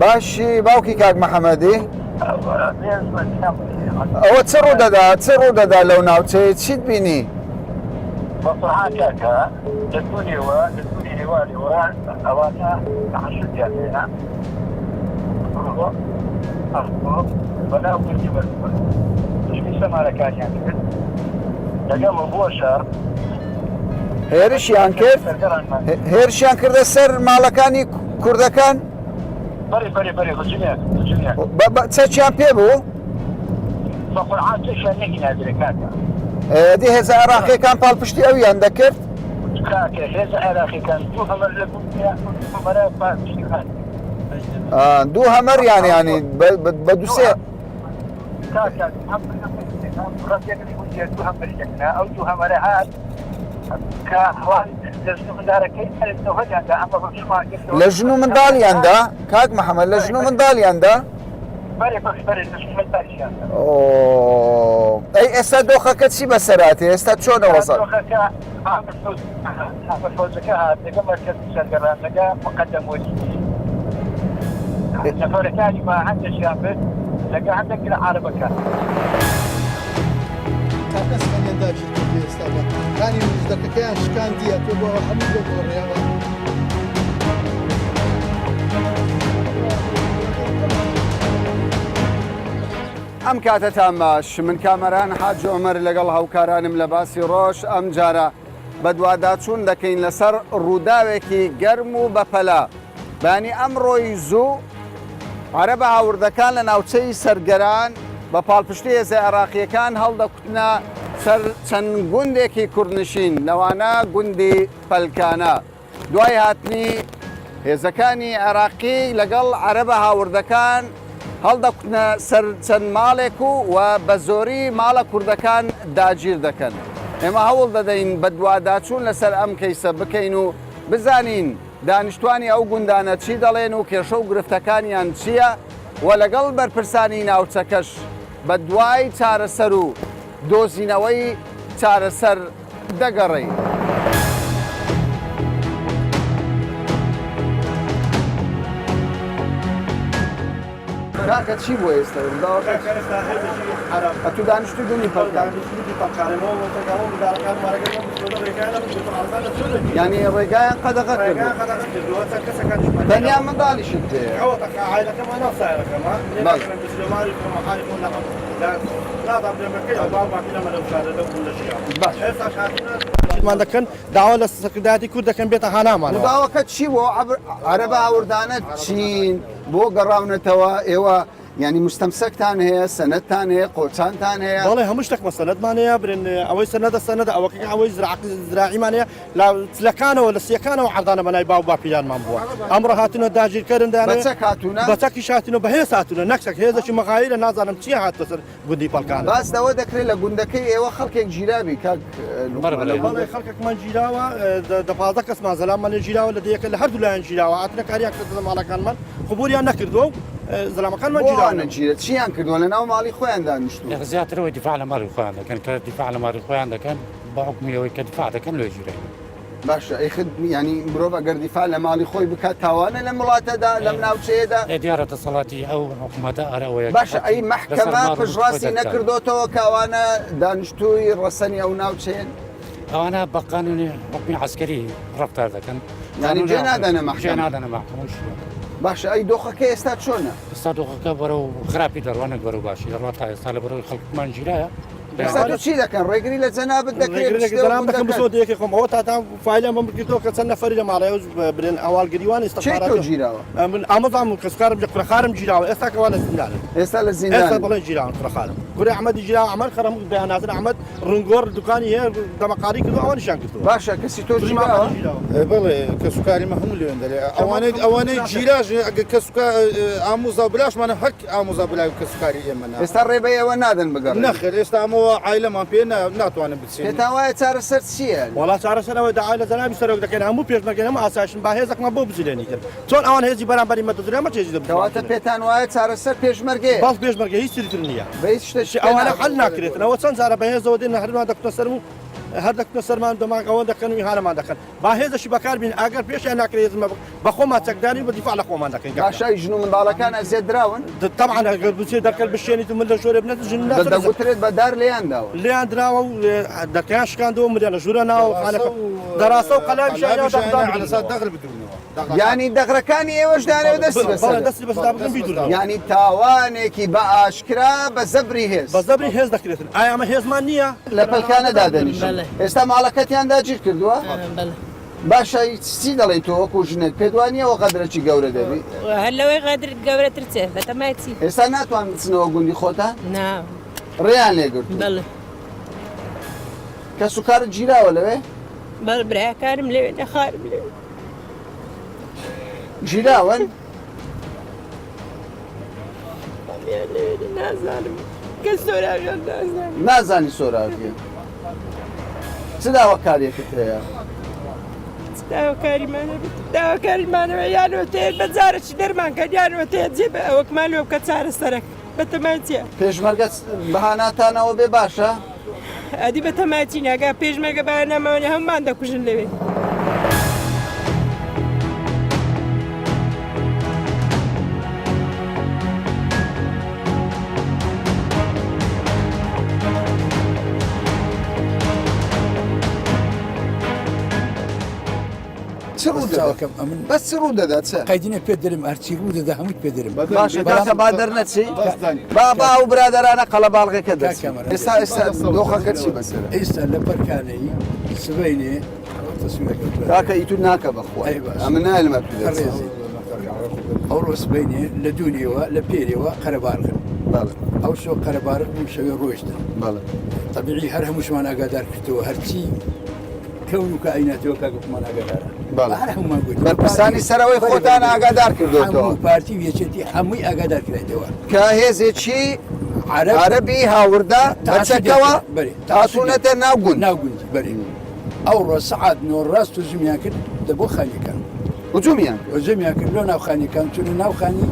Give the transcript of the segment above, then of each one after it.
باشی باوکی کاک محەممەدی؟ ئەوە چ ڕوودەدا چ ڕوودەدا لەو ناوچەیە چیت بینی؟ بەسەها کاکە لە دوونێوە لە دوونی هێوارێوە ئەوانە حەشدیان هەیە بەناو گوندی بەرزبوون پشتی سەمارەکانیان کرد لەگەڵ بووە شەڕ هێرشیان کرد هێرشیان کردە سەر ماڵەکانی کوردەکان چەکیان پێ بوو؟ دی هێزە عێراقیەکان پاڵپشتی ئەویان دەکرد؟ دوو هەمەر یان ینی بە دوسێ ئەو دوو هەمەرە هات کە ئەوان لە ژن و مندارەکەی ئەوهەیاندا ئەمە بەشمان لە ژن و منداڵیاندا کاک محەممەد لە ژن و منداڵیاندا ئەی ئێستا دۆخەکە چی بەسەراتێ ئێستا چۆنە وەزە فەوجەکە هات لەگە مەرکەزی سەرگەڕان لەگە مقەدەم وەلی نەفەرەکانی ما هەندێکیان برد لەگە هەندێک لە عەرەبەکان. کاکە سەنیان داگیر کردی ئێستاکە کانی مزدەکەکەیان شکاندیە تۆ بۆ هەموو دەگۆڕێەوە. ئەم کاتەتان باش من کامەران حاج عمر لەگەڵ هاوکارانم لە باسی ڕۆژ ئەم جارە بەدواداچوون دەکەین لەسەر ڕووداوێکی گەرم و بەپەلە. بەیانی ئەمڕۆی زوو عەرەبە هاوردەکان لە ناوچەی سەرگەران بە پاڵپشتی هێزە عێراقییەکان هەڵدەکوتنە سەر چەند گوندێکی کوردنشین لەوانە گوندی پەلکانە. دوای هاتنی هێزەکانی عێراقی لەگەڵ عەرەبە هاوردەکان هەڵدەکوتنە سەر چەند ماڵێک و و بە زۆری ماڵە کوردەکان داگیر دەکەن. ئێمە هەوڵ دەدەین بەدواداچوون لەسەر ئەم کەیسە بکەین و بزانین دانیشتوانی ئەو گوندانە چی دەڵێن و کێشە و گرفتەکانیان چییە و لەگەڵ بەرپرسانی ناوچەکەش بەدوای چارەسەر و دۆزینەوەی چارەسەر دەگەڕێین. کاکە چی بووە ئێستا ڕووداوەکە؟ کاکە ئێستا هێزێکی عەرەب ئەتوو دانیشتووی گوندی پەلکان؟ دانیشتووی گوندی پەلکانم ئەوە وەتەکە ئەوە منداڵەکان مارەکە بۆ بچۆنە ڕێگایان نەبوو ئازاد لە چۆن دەبی یانی ڕێگایان قەدەغە کردووە؟ ڕێگایان قەدەغە کردووە چەند کەسەکانیشمان تەنیا منداڵیشت پێیە؟ ئەوە تەکە عایلەکەمان ناو سایەرەکەمە بەڵێ. بچنە ماڵی خۆمان حاڵی خۆ نەقم لە نازانم دەمەکەی ئەو باو باپیرەمە لەو شارە لەو گوندە ژیاوە باش. ئێستاش هاتوونە مان دەکەن داوا لە سەرکردایەتی کورد دەکەن بێتە هانامانەوە. ڕووداوەکە چی بوو؟ ئەو عەرەبە هاوردانە چین؟ بۆ گەڕاونەتەوە؟ ئێوە یانی مستەمسەکتان هەیە، سەنەدتان هەیە، قۆچانتان هەیە؟ بەڵێ هەموو شتێکمان سەنەدمان هەیە، برێن ئەوەی سەنەدە سەنەدە، ئەوەکە ئەوەی زراعیمان هەیە لە چلەکانەوە لە سیەکانەوە عەردانە بەناوی باو باپیرانمان بووە، ئەمڕۆ هاتوونە داگیرکەرن بە دەیانەوێ چەک هاتوونە؟ بە چەکیش هاتوونە بە هێز هاتوونە نەک چەک، هێزێکی مەغایرە نازانم چییە هاتووە سەر گوندی پەڵکانە. باس لەوە دەکرێت لە گوندەکەی ئێوە خەڵکێک گیرابی کاک لوقمان لە بەڵێ گوندە. خەڵکێکمان گیراوە دە 15 کەسمان زەلاممان لێ گیراوە لە دێیەکە لە هەردوو لایەن گیراوە هاتنە کاریان کردە ماڵەکانمان قبوریان نەکردووە و زەلامەکانمان بۆ گیراون. ئەوانە گیرە چیان کردووە لەناو ماڵی خۆیان دانیشتوون. زیاتر ئەوەی دیفاع لە ماڵی خۆیان دەکەن کە دیفاع لە ماڵی خۆیان دەکەن بە حوکمی ئەوەی کە دیفاع دەکەن لێ گیراین. باشە ئەی خد یانی مرۆڤ ئەگەر دیفاع لە ماڵی خۆی بکات تاوانە لەم وڵاتەدا لەم ناوچەیەدا؟ ئێ دیارە دەسەڵاتی ئەو حکوومەتە ئەرە ئەوەیە کە باشە ئەی خەڵکی لەسەر مەحکەمە ماڵ و مڵکی خۆی پشتڕاستی دەرکات. نەکردۆتەوە کە ئەوانە دانیشتووی ڕەسەنی ئەو ناوچەیەن؟ ئەوانە بە قانونی حوکمی عەسکەری ڕەفتار دەکەن. یانی قانونی جێ نادەنە جێ مەحکەمە؟ نادەنە مەحکەمە و شتێک. باشە ئەی دۆخەکە ئێستا چۆنە؟ ئێستا دۆخەکە بەرەو خراپی دەڕوا نەک بەرەو باشی دەڕوا تا ئێستا لەبەرئەوەی خەڵکمان گیرایە. ئێستا تۆ چی دەکەن؟ ڕێگری لە جەنابت دەکرێت ڕێگری لە بچیتەوە جەنابم دەکەم گوندەکەت؟ بچمەوە دێیەکەی خۆم ئەوە تا تا فایلیان بۆم کردەوە کە چەند نەفەری لە ماڵەیە برێن هەواڵگریوان کێی ئیستخبارات تۆ گیراوە؟ من ئامۆزام و کەسوکارم لە کوڕەخارم گیراوە ئێستا کەوا لە زیندانن ئێستا لە ئێستا زیندانن بەڵێ گیراون کوڕەخارم کوڕی ئەحمەدی گیراوە ئەحمەد خەرم بەیاناتن ئەحمەد ڕنگۆڕ دوکانی هەیە دەمەقاڵی کردووە ئەوانیشیان گرتووە باشە کەسی تۆ کوڕی گیراوە؟ مامانی گیراوە بەڵێ کەسوکاری مە هەموو لەوێن دەرێ ئەوانەی ئەوانەی گیراش ئەگەر کەسوکا ئامۆزا و براشمانە هەر ئامۆزا برای و کەسوکاری ئێمەنە. ئێستا ڕێ بە ئێوە نادەن بگەڕێن؟ نەخێر ئێستا ئەمەوە عایلەمان پێ ناتوانن بچین. پێتان وایە چارەسەر چییە؟ وەڵا چارەسەر ئەوەیە داوا لە جەنابی سەرۆک دەکەین هەموو پێشمەرگەی هەموو ئاسایشن با هێزەکمان بۆ بجولێنیتن چۆن ئەوان هێزی بەرامبەری مە دەجولێن ئەمەش هێزی دەبجولێنیتن. کەواتە پێتان وایە چارەسەر پێشمەرگەیە؟ بەڵ پێشمەرگە هیچ تری تر نییە. بە هیچ شتێکی پێ ئەوانە حەل ناکرێت. ناکرێتن ئەوە چەند جارە بە هێزەوە دێن هەرمان دەکوتنە سەرم و. هەر دەکوتنە سەرمان دەماغ ئەوە دەکەن و ئیهانەمان دەکەن با هێزەشی بەکار بین ئەگەر پێشیان ناکرێ هێز بە خۆمان چەکدارین بە دیفاع لە خۆمان دەکەین باشە ژن و منداڵەکان ئەزیەت دراون؟ تەبعەن ئەگەر بچێت دەرکەل بشێنیت و من لە ژۆرێ بنێت ژن دەگوترێت بە دار لێیان داوە لێیان دراوە و دەرکەیان شکاندەوە مریان لە ژوورە ناوە خانەکە دەراسە و قەلاویشیان یانی دەغرەکانی ئێوەش دانەوە دەستی بەسەر بەڵێ دەستی بەسەر بگرن بیدورنەوە. یانی تاوانێکی بە ئاشکرا بە زەبری هێز. بە زەبری هێز دەکرێتن ئایا ئەمە هێزمان نییە؟ لە پەلکانە دادەنیشن ئێستا ماڵەکەتیان داگیر کردووە؟ باشە چی دەڵێی تۆ وەکو ژنێک پێت وا نییە ئەوە غەدرەکی گەورە دەبی؟ هەر لەوەی غەدر گەورەتر چێ بەتەمای چی؟ ئێستا ناتوان بچنەوە گوندی خۆتان؟ نا. ڕێیان لێ گرتوون؟ بەڵێ. کەسوکارت گیراوە لەوێ؟ بەڵێ برایەکانم لەوێ نەخارم لەوێ. گیراون؟ نازانم کە سۆراغیان نازانم. نازانی سۆراغیان. چ داواکاریەکت هەیە؟ چ داواکاریمان هەبێت؟ داواکاریمانەوە یانەوە تێ بە جارێکی دەرمان کەن یانەوە تێ جێ بە ئەوەکمان لۆ بکە چارەسەرەک بەتەمای چیە؟ پێشمەرگە بەهاناتانەوە بێ باشە؟ ئەدی بەتەمای چین ئەگا پێشمەرگە بەهانامەوە هەموومان دەکوژن لەوێ. چ ڕوو دەدا؟ بەس چ ڕوو دەدا چ؟ قەیدینە پێت دەرم هەرچی ڕوو دەدا هەمووت پێ دەرم. باشە کاکە با دەرنەچی با با ئەو برادەرانە قەڵەباڵغەکە دەرچن. ئێستا ئێستا دۆخەکە چی بەسەرە؟ ئێستا لە پەرکانەی سبەینێ کاکە ئیتو ناکە بەخوا ئەمن نایەلمە تو دەرچی. ئەوڕۆ سبەینێ لە دوونێوە لە پێرێوە قەرەباڵغن. ئەو شەو قەرەباڵغ بوو شەوێ ڕۆیشتن. تەبیعی هەر هەمووشمان ئاگادار کردەوە هەرچی کەون و کائیناتەوە کاک خۆمان ئاگادارە. بەڵێ. هەر هەموومان گوتین. بەرپرسانی سەرەوەی خۆتان ئاگادار کردۆتەوە. هەموو پارتی و یەکێتی هەمووی ئاگادار کرایتەوە. کە هێزێکی عەرەبی هاوردە بە چەکەوە هاتوونەتە ناو گوند. ناو گوندی بەرێ. ئەوڕۆ سەعات نۆ ڕاست هجومیان کرد دە بۆ خانیەکان. هجومیان کرد. هجومیان کرد لۆ ناو خانیەکان چوونە ناو خانی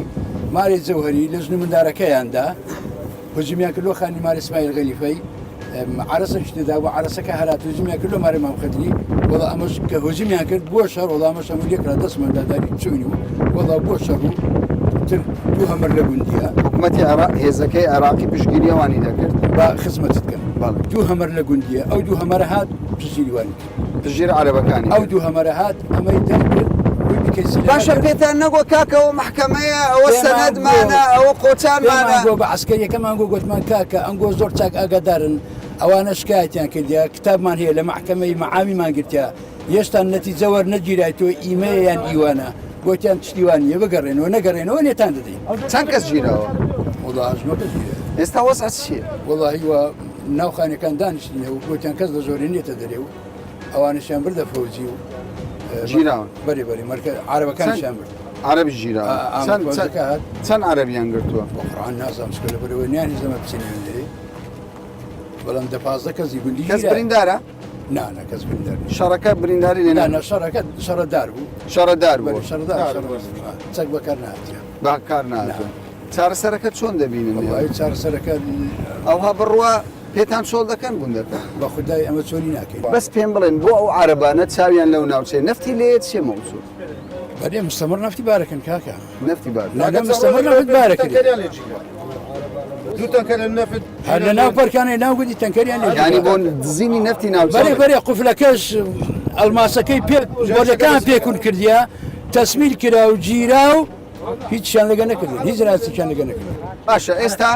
مارێ جەوهەری لە ژن و مندارەکەیاندا. هجومیان کرد لۆ خانی ماری اسماعیل غەلیفەی عەرەسەش تێدا بوو عەرەسەکە هەرات هجومیان کرد لۆ ماری مام خدری وەڵا ئەمەش کە هجومیان کرد بۆ شەڕ وەڵا ئەمەش هەموو لێکرا دەستمان داداری چوین و وەڵا بۆ شەڕ و تر دوو هەمەر لە گوندیە حکومەتی عێراق هێزەکەی عێراقی پشتگیری ئەوانی دەکرد با خزمەتت کەم بەڵێ دوو هەمەر لە گوندیە ئەو دوو هەمەرە هات پشتگیری وانی کرد پشتگیری عەرەبەکانی ئەو دوو هەمەرە هات ئەمەی دەرکرد باشە پێتان نەگۆ کاکە ئەوە مەحکەمەیە ئەوە سەنەدمانە ئەوە قۆچانمانە. پێمان گۆ بە عەسکەریەکەمان گۆ گۆتمان کاکە ئەنگۆ زۆر چاک ئاگادارن ئەوانە شکایەتیان کردیا کتابمان هەیە لە مەحکەمەی مەعامیمان گرتیا یەشتان نەتیجە وەرنەگیرای تۆ ئیمەیە یان ئیوانە گۆتیان شتی وا نییە بگەڕێنەوە نەگەڕێنەوە لێتان دەدەین. چەند کەس گیراوە؟ وەڵا هەژمە کەس گیراوە. ئێستا وەزع چییە؟ وەڵاهی وا ناو خانەکان دانیشتینە و گۆتیان کەس لە زۆرێ نێتە دەرێ و ئەوانەشیان بردە فەوجی و گیراون. بەرێ بەرێ مەرکە عەرەبەکانیشیان برد. عەرەبیش گیراون. چەند چەند عەرەبیان گرتووە؟ بە قورعان نازانم چونکە لەبەرئەوەی نیان زەمە بچینە دەرێ بەڵام دە 15 کەسی گوندی کەس بریندارە؟ نا نا کەس بریندار نییە. شەڕەکە برینداری لێ نا نا شەڕەکە شەڕەدار بوو. شەڕەدار بوو. شەڕەدار چەک بەکار نەهاتیە. بەکار نەهاتووە. چارەسەرەکە چۆن دەبینن؟ وەڵایی چارەسەرەکە ئەوها بڕوا پێتان چۆڵ دەکەن گوندەکە. بە خودای ئەمە چۆلی ناکەین. بەس پێم بڵێن بۆ ئەو عەرەبانە چاویان لەو ناوچەیە نەفتی لێیە چیە مەوزوع؟ بەرێ مستەمڕ نەفتی بارەکەن کاکە. نەفتی بار. نا نا مستەمڕ نەفت بارەکرێ. دوو تەنکەر نەفت هەر لە ناو پەرکانەی ناو گوندی تەنکەریان لێ یانی بۆ دزینی نەفتی ناوچە. بەرێ بەرێ قفلەکەش ئەڵماسەکەی پێ بۆریەکان پێکون کردیە تەسمیل کرا و گیرا و هیچیان لەگە نەکردن هیچ ڕاستیان لەگە نەکردن. باشە ئێستا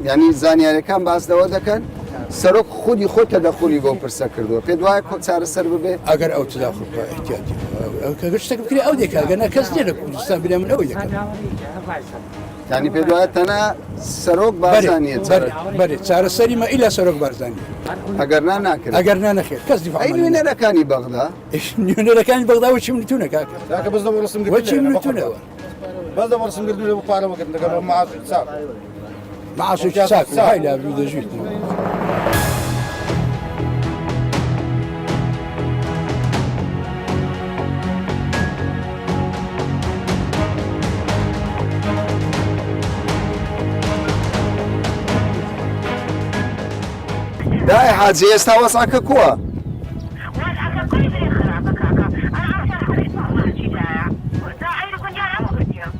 یعنی زانیاریەکان باس لەوە دەکەن سەرۆک خودی خۆی تەدەخولی بۆ پرسە کردووە پێت وایە کۆ چارەسەر ببێ؟ ئەگەر ئەو تەداخول بکا ئیحتیاتی کە شتێک بکرێ ئەو دێکا گەر نا کەس نییە لە کوردستان بلێ من ئەوەی دەکەم. یعنی پێت وایە تەنها سەرۆک بارزانیە بەرێ بەرێ چارەسەری مە ئیلا سەرۆک بارزانی ئەگەر نا ناکرێت ئەگەر نا نەخێر کەس دیفاع ئەی نوێنەرەکانی بەغدا نوێنەرەکانی بەغدا وەچی من تونە کاکە کاکە بەس لە ڕسم وەچی من تونەوە بەس لە ڕسم گرتن لە پارە وەگرتن لەگەڵ معاش چاک معاش چاک هاي لا دەژیت دای حاجی ئێستا وەزعەکە کووە؟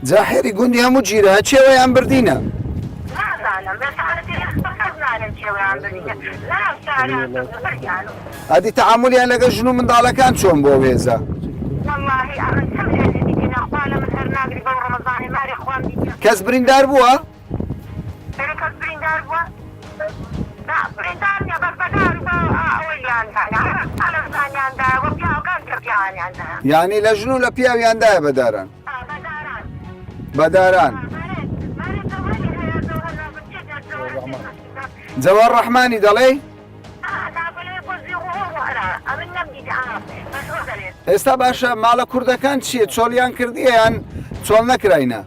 جاحێری گوندی هەموو گیرا چێوەیان بردینە. ئەدی تەعامولیان لەگەڵ ژن و منداڵەکان چۆن بووە وێزە؟ کەس بریندار بووە؟ یانی لە ژن و لە پیاویان دایە بەداران بەداران جەوار ڕەحمانی دەڵێی؟ ئێستا باشە ماڵە کوردەکان چییە چۆڵیان کردیە یان چۆڵ نەکراینە؟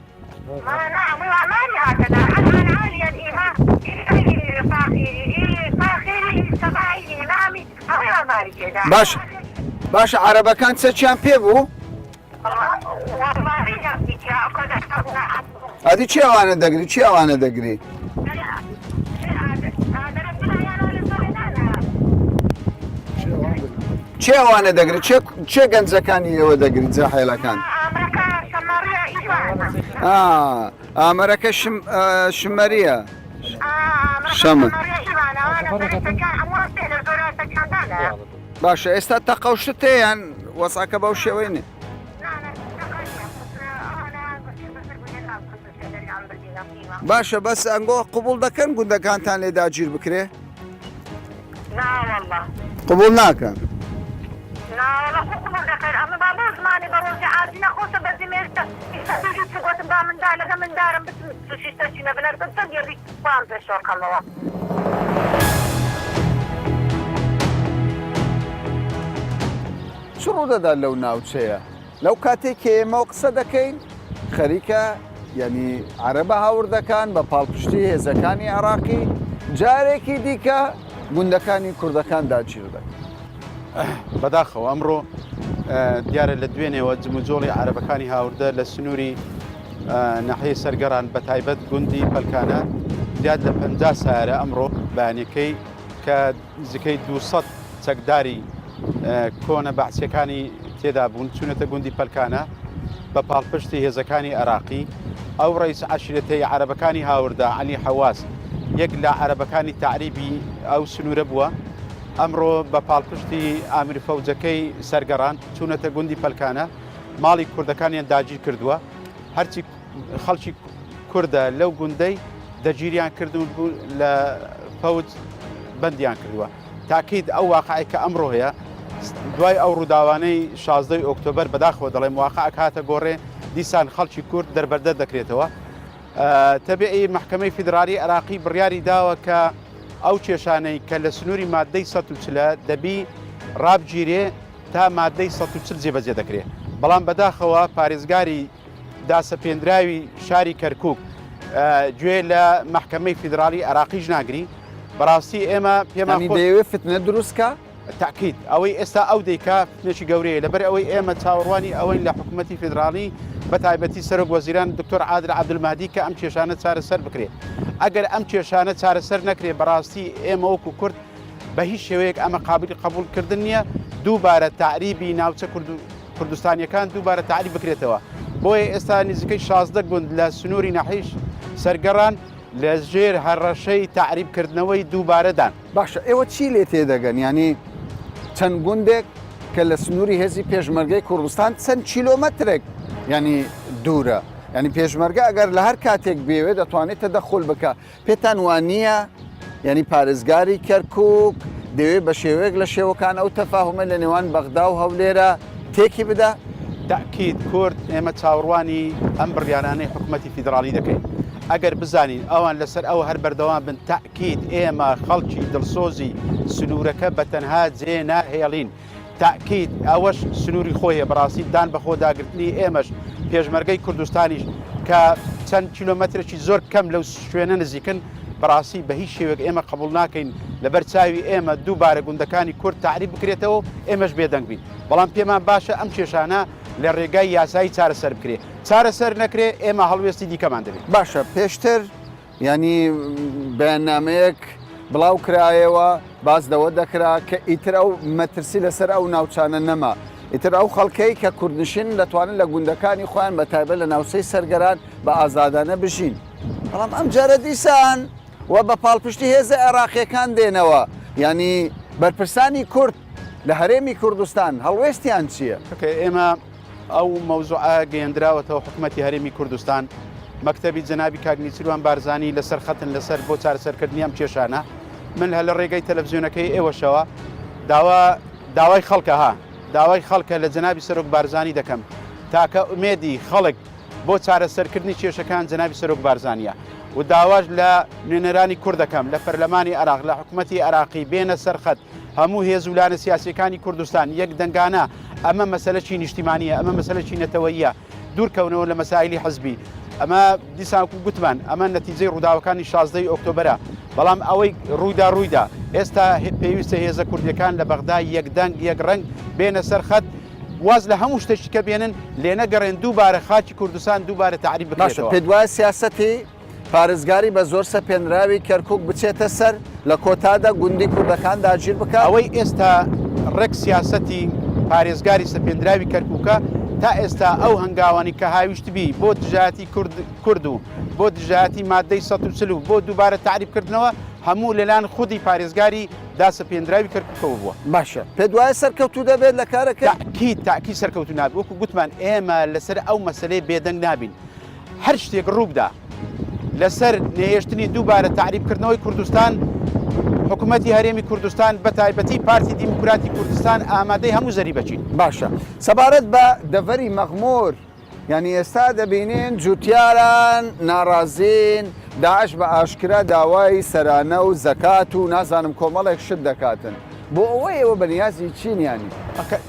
باش باشە عەرەبەکان چەکیان پێ بوو؟ ئەدی چی ئەوانە دەگری چی ئەوانە دەگری؟ چێ ئەوانە دەگری چێ چێ گەنجەکانی ئێوە دەگری جاحێلەکان ئامەرەکە شمەریە شەمە باشە ئێستا تەقە و شت هەیە یان وەزعەکە بەو شێوەی نیە؟ باشە بەس ئەنگۆ قبوڵ دەکەن گوندەکانتان لێ داگیر بکرێ؟ قبوڵ ناکەن. چ ڕوودەدات لەو ناوچەیە؟ لەو کاتەی کە ئێمە قسە دەکەین خەریکە یعنی عەرەبە هاوردەکان بە پاڵپشتی هێزەکانی عێراقی جارێکی دیکە گوندەکانی کوردەکان داگیر دەکەن. بەداخەوە ئەمڕۆ دیارە لە دوێنێوە جموجۆڵی عەرەبەکانی هاوردە لە سنووری ناحیەی سەرگەڕان بە تایبەت گوندی پەلکانە زیاد لە 50 سیارە ئەمڕۆ بەیانەکەی کە نزیکەی 200 چەکداری کۆنە بەعسیەکانی تێدا بوون چوونەتە گوندی پەلکانە بە پاڵپشتی هێزەکانی عێراقی ئەو ڕئیس عەشیرەتەی عەرەبەکانی هاوردە عەلی حەواس یەک لە عەرەبەکانی تەعریبی ئەو سنوورە بووە ئەمڕۆ بە پاڵپشتی ئامیر فەوجەکەی سەرگەڕان چوونەتە گوندی پەلکانە ماڵی کوردەکانیان داگیر کردووە هەرچی خەڵکی کوردە لەو گوندەی دەگیریان کردون لە فەوج بەندیان کردووە تاکید ئەو واقعی کە ئەمڕۆ هەیە دوای ئەو ڕووداوانەی 16 ئۆکتۆبەر بەداخەوە دەڵێم واقعەک هاتە گۆڕێ دیسان خەڵکی کورد دەربەردەر دەکرێتەوە تەبیعی مەحکەمەی فیدرالی عێراقی بڕیاری داوە کە ئەو کێشانەی کە لە سنووری مادەی 140 دەبی ڕابگیرێ تا مادەی 140 جێبەجێ دەکرێت بەڵام بەداخەوە پارێزگاری داسەپێندراوی شاری کەرکک گوێ لە مەحکەمەی فیدرالی عێراقیش ناگری بەڕاستی ئێمە پێمان دەیەوێت فتنە دروستکە تەئکید ئەوەی ئێستا ئەو دەیکا فتنەکی گەورەیە لەبەر ئەوەی ئێمە چاوەڕوانی ئەوەین لە حکوومەتی فیدراڵی بە تایبەتی سەرۆک وەزیران دکتۆر عادل عەبدولمەهدی کە ئەم کێشانە چارەسەر بکرێ ئەگەر ئەم کێشانە چارەسەر نەکرێ بەڕاستی ئێمە وەکو کورد بە هیچ شێوەیەک ئەمە قابلی قبوڵکردن نییە دووبارە تەعریبی ناوچە کوردستانیەکان دووبارە تەعریب بکرێتەوە بۆیە ئێستا نزیکەی 16 گوند لە سنووری ناحیەی سەرگەڕان لە ژێر هەڕەشەی تەعریبکردنەوەی دووبارەدان. باشە ئێوە چی لێ تێدەگەن یانی چەند گوندێک کە لە سنووری هێزی پێشمەرگەی کوردستان چەند کیلۆمەترێک ینی دوورە ینی پێشمەرگە ئەگەر لە هەر کاتێک بێوێ دەتوانێت تەدەخل بکە پێتان وانە ینی پارێزگاری کەرکک دەوێ بە شێوەیەک لە شێوەکان ئەو تەفاهمە لە نێوان بەغدا و هەولێرە تێکی بدا؟ تەئکید کورد ئێمە چاوەڕوانی ئەم بڕیارانەی حکومەتی فیدراڵی دەکەین ئەگەر بزانین ئەوان لەسەر ئەوە هەر بەردەوام بن تەئکید ئێمە خەڵکی دڵسۆزی سنوورەکە بە تەنها جێ ناهێڵین تەئکید ئەوەش سنووری خۆیە بەڕاستی دان بەخۆداگرتنی ئێمەش پێشمەرگەی کوردستانیش کە چەند کیلۆمەترێکی زۆر کەم لەو شوێنە نزیکن بەڕاستی بە هیچ شێوەیەک ئێمە قبوڵ ناکەین لەبەر چاوی ئێمە دووبارە گوندەکانی کورد تەعریب بکرێتەوە و ئێمەش بێدەنگ بین بەڵام پێمان باشە ئەم کێشانە لە ڕێگای یاسایی چارەسەر بکرێ چارەسەر نەکرێ ئێمە هەڵوێستی دیکەمان دەبێت. باشە پێشتر یانی بەیاننامەیەک بڵاو کرایەوە باس لەوە دەکرا کە ئیتر ئەو مەترسی لەسەر ئەو ناوچانە نەما ئیتر ئەو خەڵکەی کە کوردنشین دەتوانن لە گوندەکانی خۆیان بە تایبەت لە ناوچەی سەرگەران بە ئازادانە بژین بەڵام ئەم جارە دیسان و بە پاڵپشتی هێزە عێراقیەکان دێنەوە یانی بەرپرسانی کورد لە هەرێمی کوردستان هەڵوێستیان چییە؟ کە ئێمە ئەو مەوزوعە گەیەندراوەتەوە حکومەتی هەرێمی کوردستان، مەکتەبی جەنابی کاک نیچیروان بارزانی لەسەر خەتن لەسەر بۆ چارەسەرکردنی ئەم کێشانە. من هەر لە ڕێگەی تەلەفزیۆنەکەی ئێوەشەوە داوا داوای خەڵکە ها داوای خەڵکە لە جەنابی سەرۆک بارزانی دەکەم تاکە ئومێدی خەڵک بۆ چارەسەرکردنی کێشەکان جەنابی سەرۆک بارزانیە و داواش لە نوێنەرانی کورد دەکەم لە پەرلەمانی عێراق لە حکومەتی عێراقی بێنە سەر خەت هەموو هێز و لایەنە سیاسیەکانی کوردستان یەک دەنگانە ئەمە مەسەلەکی نیشتیمانیە ئەمە مەسەلەکی نەتەوەییە دوور کەونەوە لە مەسایلی حزبی ئەمە دیسان وەکو گوتمان ئەمە نەتیجەی ڕووداوەکانی 16 ئۆکتۆبرە بەڵام ئەوەی ڕوویدا ڕوویدا ئێستا پێویستە هێزە کوردیەکان لە بەغدا یەک دەنگ یەک ڕەنگ بێنە سەر خەت واز لە هەموو شتێکی کە بێنن لێنەگەڕێن دووبارە خاکی کوردستان دووبارە تەعریب باشە بکرێتەوە. پێت وایە سیاسەتی پارێزگاری بە زۆر سەپێنراوی کەرکوک بچێتە سەر، لە کۆتادا گوندی کوردەکان داگیر بکات؟ ئەوەی ئێستا ڕێک سیاسەتی پارێزگاری سەپێندراوی کەرکوکە، تا ئێستا ئەو هەنگاوانەی کە هاویشتبی بۆ دژایەتی کورد کورد و بۆ دژایەتی ماددەی 140 و بۆ دووبارە تەعریب کردنەوە هەموو لەلایەن خودی پارێزگاری داسەپێندراوی کەرکوکەوە بووە. باشە پێت وایە سەرکەوتوو دەبێت لە کارەکەی؟ تەئکید تەئکید سەرکەوتوو نابێت، وەکو گوتمان ئێمە لەسەر ئەو مەسەلەیە بێدەنگ نابین. هەر شتێک ڕووبدا لەسەر نەهێشتنی دووبارە تەعریبکردنەوەی کوردستان، حکومەتی هەرێمی کوردستان بە تایبەتی پارتی دیموکراتی کوردستان ئامادەی هەموو زەریبەکین. باشە سەبارەت بە دەڤەری مەخمور یانی ئێستا دەبینین جوتیاران ناڕازین، داعش بە ئاشکرا داوای سەرانە و زەکات و نازانم کۆمەڵێک شت دەکاتن، بۆ ئەوە ئێوە بە نیازی چین یانی؟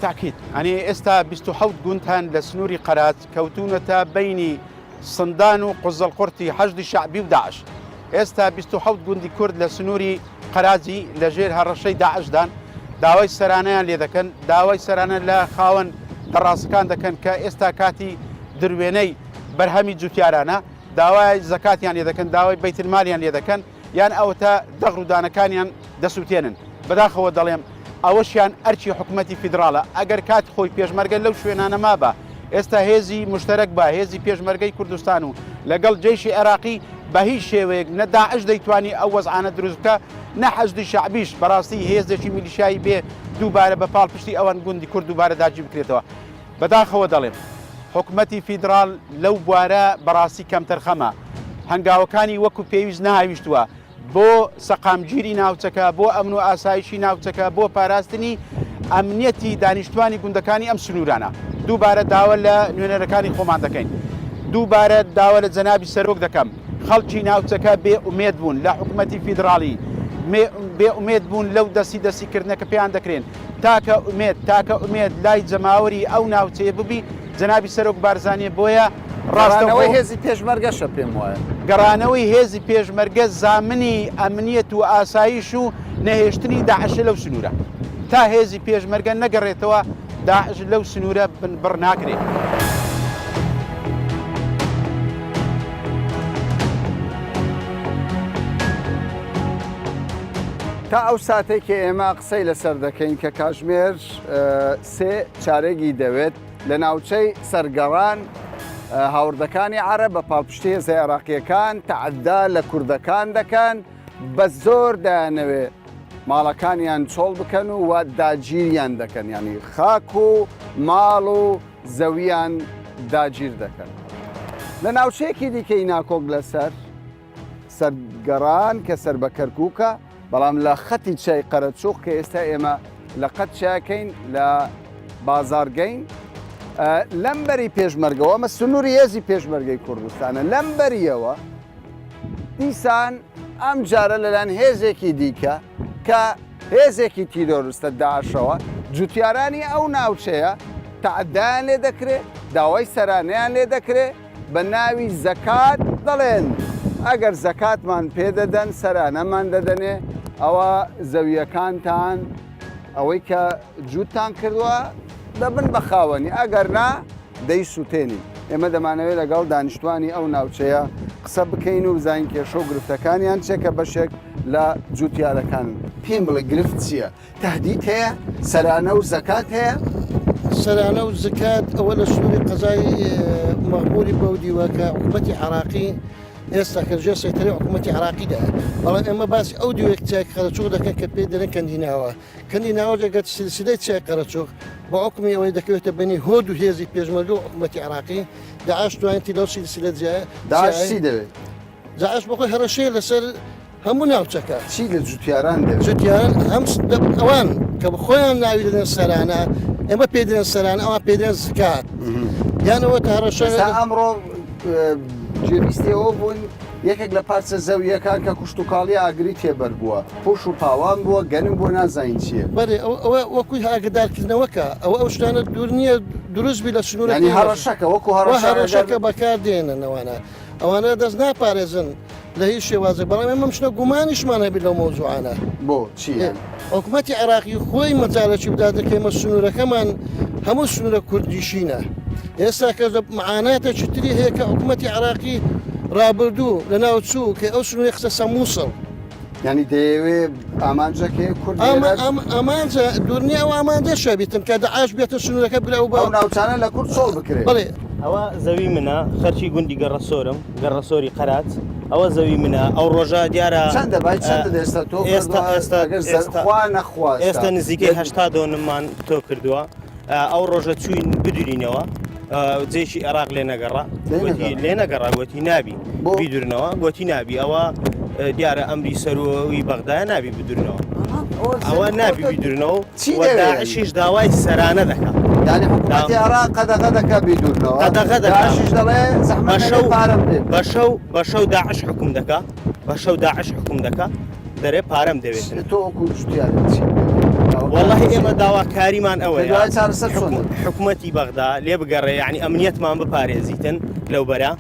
تاکید یانی ئێستا 27 گوند هەن لە سنووری قەراج، کەوتوونەتە بەینی سندان و قوزەڵقورتی حەشدی شەعبی و داعش. ئێستا 27 گوندی کورد لە سنووری قەراجی لە ژێر هەڕەشەی داعشدان، داوای سەرانەیان لێ دەکەن، داوای سەرانە لە خاوەن دەڕاسەکان دەکەن کە ئێستا کاتی دروێنەی بەرهەمی جوتیارانە، داوای زەکاتیان لێ دەکەن، داوای بەیتلمالیان لێ دەکەن. یان ئەوەتا دەغڵ و دانەکانیان دەسوتێنن. بەداخەوە دەڵێم ئەوەشیان ئەرکی حکومەتی فیدراڵە. ئەگەر کات خۆی پێشمەرگە لەو شوێنانە مابا، ئێستا هێزی موشتەرەک با، هێزی پێشمەرگەی کوردستان و لەگەڵ جەیشی عێراقی بە هیچ شێوەیەک نە داعش دەیتوانی ئەو وەزعانە دروست بکا، نە حەشدی شەعبیش بەڕاستی هێزێکی میلیشیایی بێ دووبارە بە پاڵپشتی ئەوان گوندی کورد دووبارە داگیر بکرێتەوە. بەداخەوە دەڵێم حکومەتی فیدراڵ لەو بوارە بەڕاستی کەمتەرخەمە، هەنگاوەکانی وەکو پێویست نەهاویشتووە بۆ سەقامگیری ناوچەکە، بۆ ئەمن و ئاسایشی ناوچەکە، بۆ پاراستنی ئەمنیەتی دانیشتوانی گوندەکانی ئەم سنوورانە. دووبارە داوا لە نوێنەرەکانی خۆمان دەکەین، دووبارە داوا لە جەنابی سەرۆک دەکەم، خەڵکی ناوچەکە بێ ئومێد بوون لە حکومەتی فیدراڵی، بێ ئومێد بوون لەو دەستی دەستی کردنە کە پێیان دەکرێن. تاکە ئومێد تاکە ئومێد لای جەماوەری ئەو ناوچەیە ببی جەنابی سەرۆک بارزانیە بۆیە ڕاستەوخۆ گەڕانەوەی هێزی پێشمەرگەشە پێم وایە. گەڕانەوەی هێزی پێشمەرگە زامنی ئەمنیەت و ئاسایش و نەهێشتنی داعشە لەو سنوورە. تا هێزی پێشمەرگە نەگەڕێتەوە داعش لەو سنوورە بنبڕ ناکرێ. تا ئەو ساتەی کە ئێمە قسەی لەسەر دەکەین کە کاژمێر سێ چارەگی دەوێت لە ناوچەی سەرگەڕان هاوردەکانی عەرەب بە پاڵپشتی هێزە عێراقیەکان تەعەدا لە کوردەکان دەکەن بە زۆر دەیانەوێ ماڵەکانیان چۆڵ بکەن و و داگیریان دەکەن ینی خاک و ماڵ و زەویان داگیر دەکەن لە ناوچەیەکی دیکەی ناکۆک لەسەر سەرگەڕان کە سەر بە کەرکووکە، بەڵام لە خەتی چیای قەرەچووخ کە ئێستا ئێمە لە قەد چیاکەین لە بازارگەین لەم بەری پێشمەرگەوە ئەمە سنووری هێزی پێشمەرگەی کوردستانە لەم بەریەوە دیسان ئەم جارە لەلایەن هێزێکی دیکە کە هێزێکی تیرۆرستە داعشەوە جوتیارانی ئەو ناوچەیە تەعدایان لێ دەکرێت داوای سەرانەیان لێ دەکرێت بە ناوی زەکات دەڵێن ئەگەر زەکاتمان پێ دەدەن سەرانەمان دەدەنێ ئەوە زەویەکانتان ئەوەی کە جووتتان کردووە دەبن بە خاوەنی ئەگەر نا دەیسووتێنین. ئێمە دەمانەوێت لەگەڵ دانیشتوانی ئەو ناوچەیە قسە بکەین و بزانین کێشە و گرفتەکانیان چیە کە بەشێک لە جوتیارەکان. پێم بڵێ گرفت چییە؟ تەهدید هەیە؟ سەرانە و زەکات هەیە؟ سەرانە و زکات ئەوە لە سنووری قەزای مەغموری بەو دیوە کە حکوومەتی عراقی ئێستا کە ژێر سەیتەرەی حکوومەتی عراقیدا بەڵام ئێمە باسی ئەو دیوەی چیای قەرەچوغ دەکەن کە پێی دەرێن کەندیناوە کەندیناوە دەگەت سلسلەی چیای قەرەچوغ بە حکومی ئەوەی دەکەوێتە بەنی هۆد و هێزی پێشمەرگە و حکوومەتی عراقی داعش توانیتی لەو سلسلە جیایە داعش چی دەوێت؟ داعش بەخۆی هەڕەشەیە لەسەر هەموو ناوچەکە. چی لە جوتیاران دەوێت؟ جوتیاران هەم ئەوان کە خۆیان ناوی دەدەن سەرانە، ئێمە پێی دەدەن سەرانە، ئەوان پێی دەدەن زکات. یان ئەوە تا هەڕەشە ئێستا ئەمڕۆ جێویستی ئەوە بوون یەکێک لە پارچە زەوییەکان کە کوشتوکاڵی ئاگری تێبەر بووە، پوش و پاوان بووە، گەنم بووە نازانین چییە. بەێ ئەوە وەکوی ئاگدارکردنەوەکە ئەوە ئەو شتانە دوور نییە دروست بی لە سنوورەکە یانی هەڕەشەکە وەکو هەڕەشە هەڕەشەکە بەکار دێنن ئەوانە ئەوانە دەست ناپارێزن لە هیچ شێوازێک بەڵام ئێمە مشنە گومانیشمان هەبی لەو مەوزوعانە بۆ چی حکومەتی عێراقی خۆی مەجالێکی بدات کە ئێمە سنوورەکەمان هەموو سنوورە کوردنشینە ئێستا کە معاناتێکی تری هەیە کە حکومەتی عێراقی ڕابردوو لە ناو چوو کە ئەو سنووری خستە سەر مووسڵ یعنی دەیەوێ ئامانجەکەی کورد ئامانجە دوور نییە ئەو ئامانجە شەبیتن کە داعش بێتە سنوورەکە بگرە و ئەو ناوچانە لە کورد چۆڵ بکرێت بەڵێ ئەوە زەوی منە خەرکی گوندی گەڕەسۆرم گەڕەسۆری قەرات ئەوە زەوی منە ئەو ڕۆژە دیارە چەندە بای چەندە ئێستا تۆ ئێستا ئێستا ئێستا خوا نەخواستە ئێستا نزیکەی 80 دۆنممان تۆ کردووە ئەو ڕۆژە چوین بدورینەوە جێشی عێراق لێ نەگەڕا لێ نەگەڕا گوتی نابی بیدورنەوە گوتی نابی ئەوە دیارە ئەمری سەروەوی بەغدایە نابی بدورنەوە ئەوە نابی بیدورنەوە داعشیش داوای سەرانە دەکات یعنی حکومەتی عێراق قەدەغە دەکا بیدورنەوە قەدەغە دەکا داعشیش دەڵێ زەحمەت نەبێ پارەم پێ بە شەو بە شەو داعش حکوم دەکا بە شەو داعش حکوم دەکا دەرێ پارەم دەوێتن تۆ وەکو جوتیارێک چی واللهی ئێمە داواکاریمان ئەوەیە دوای چارەسەر چۆن حکومەتی بەغدا لێ بگەڕێ یعنی ئەمنیەتمان بپارێزیتن لەو بەرە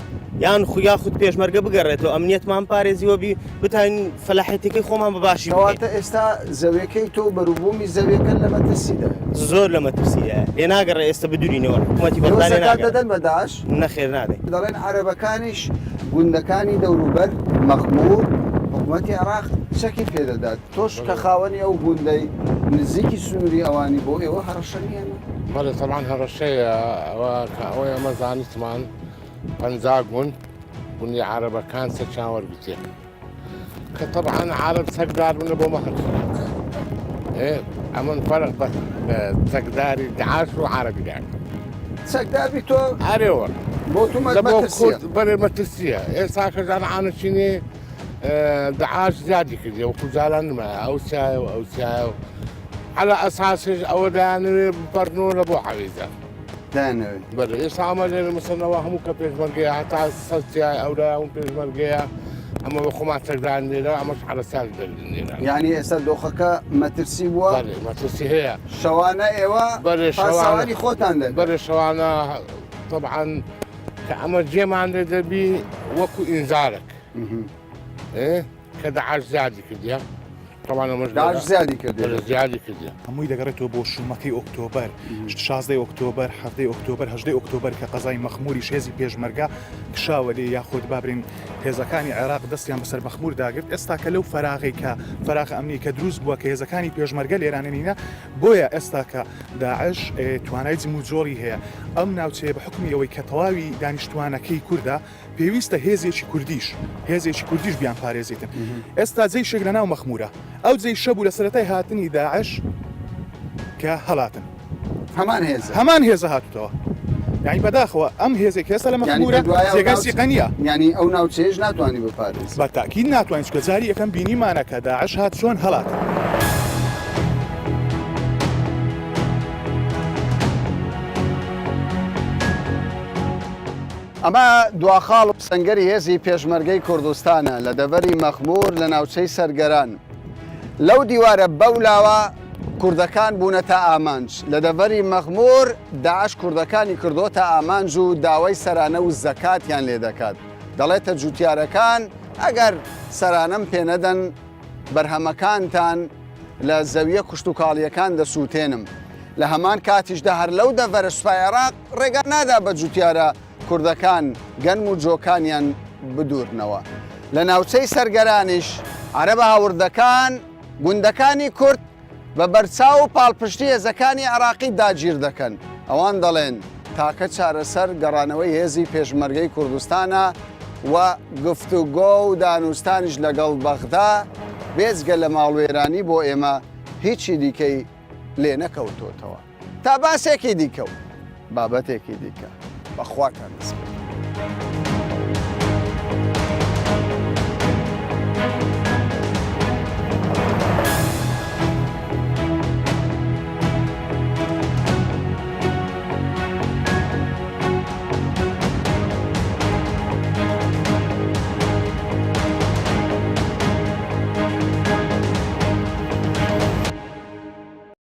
یان خو یاخود پێشمەرگە بگەڕێتەوە ئەمنیەتمان پارێزیوە بی بتین فەلاحەتەکەی خۆمان بە باشی کەواتە ئێستا زەویەکەی تۆ بەروبوومی زەویەکە لە مەترسیدایە زۆر لە مەترسیدایە لێ ناگەڕێ ئێستا بدورینەوە حکومەتی بەغدا لێ ناگەڕێ دەدەن بە داعش نەخێر نادەین دەڵێن عەرەبەکانیش گوندەکانی دەوروبەر مەخمور حکومەتی عێراق چەکی پێدەدات تۆش کە خاوەنی ئەو گوندەی نزیکی سنووری ئەوانی بۆ ئێوە هەڕەشە نییە؟ بەڵێ تەبعەن هەڕەشەیە ئەوە کە ئەوەی ئەمە زانستمان 50 گوند گوندی عەرەبەکان چەکیان وەرگرتێ کە تەبعەن عەرەب چەکدار بوونە بۆ مەهر ئەمن فەرق بە چەکداری داعش و عەرەبی داکەم چەکدار بی تۆ ئەرێوە بۆ تو مەترسیە بەرێ مەترسیە ئێستا کە جان عانەچینێ داعش زیادی کردی وەکو جاران نمایە ئەو چایە و ئەو چایە و على ئەساسش ئەوە دایانەوێ بپەرنەوە لە بۆ حەویزە دانەوێت بەێ ئێستا ئەمە لێرە مەسەنەوە هەموو کە پێشمەرگەیە هەتا سەرچیای ئەورا و پێشمەرگەیە ئەمە بە خۆمان چەکدار لێرە ئەمەش عەرەسان دەرێرە یعنی ئێستا دۆخەکە مەترسی بووە بەێ مەترسی هەیە شەوانە ئێوە بەێ شەوانی خۆتان دەن بەێ شەوانە طبعا کە ئەمە جێمان لێ دەبی وەکو ئینزارێک کە داعش زیادی کردیە طبعا ئەمەش داعش زیادی کردیە بەڵێ زیادی کردیە. هەمووی دەگەڕێتەوە بۆ شومەکەی ئۆکتۆبەر، شازدەی ئۆکتۆبەر، حەڤدەی ئۆکتۆبەر، هەژدەی ئۆکتۆبەر کە قەزای مەخموریش هێزی پێشمەرگە کشاوە لێ یاخود با برێین هێزەکانی عێراق دەستیان بەسەر مەخمور داگرت، ئێستا کە لەو فەراغەی کە فەراغ ئەمنی کە دروست بووە کە هێزەکانی پێشمەرگە لێرانە نینە بۆیە ئێستا کە داعش توانای جموجۆڵی هەیە ئەم ناوچەیە بە حوکمی ئەوەی کە تەواوی دانیشتوانەکەی کوردە پێویستە هێزێکی کوردیش هێزێکی کوردیش بیان پارێزیتن ئێستا جەیشێک لە ناو مەخمورە ئەو جەیشە بوو لە سەرەتای هاتنی داعش کە هەڵاتن هەمان هێز هەمان هێزە هاتوتەوە یعنی بەداخەوە ئەم هێزێک هێستا لە مەخمورە جێگای سیقە نییە یعنی ئەو ناوچەیەش ناتوانانی بپارێزی بە تاکید ناتوانین چونکە جاری یەکەم بینیمانە کە داعش هات چۆن هەڵات. ئەمە دواخاڵ و سەنگەری هێزی پێشمەرگەی کوردستانە لە دەڤەری مەخمور لە ناوچەی سەرگەران. لەو دیوارە بەولاوە کوردەکان بوونەتە ئامانج. لە دەڤەری مەخمور داعش کوردەکانی کردۆتە ئامانج و داوای سەرانە و زەکاتیان لێ دەکات. دەڵێتە جوتیارەکان ئەگەر سەرانەم پێنەدەن بەرهەمەکانتان لە زەویە کشتوکاڵیەکان دەسووتێنم. لە هەمان کاتیشدا هەر لەو دەڤەرە سوپای عێراق ڕێگا نادا بە جوتیارە کوردەکان گەنم و جۆکانیان بدورنەوە. لە ناوچەی سەرگەرانیش. عەرەبە هاوردەکان گوندەکانی کورد بە بەرچاو و پاڵپشتی هێزەکانی عێراقی داگیر دەکەن. ئەوان دەڵێن تاکە چارەسەر گەڕانەوەی هێزی پێشمەرگەی کوردستانە و گفتوگۆ و دانوستانیش لەگەڵ بەغدا بێجگە لە ماڵوێرانی بۆ ئێمە هیچی دیکەی لێ نەکەوتۆتەوە. تا باسێکی دیکە و بابەتێکی دیکە بە خواتان دەسپێرم.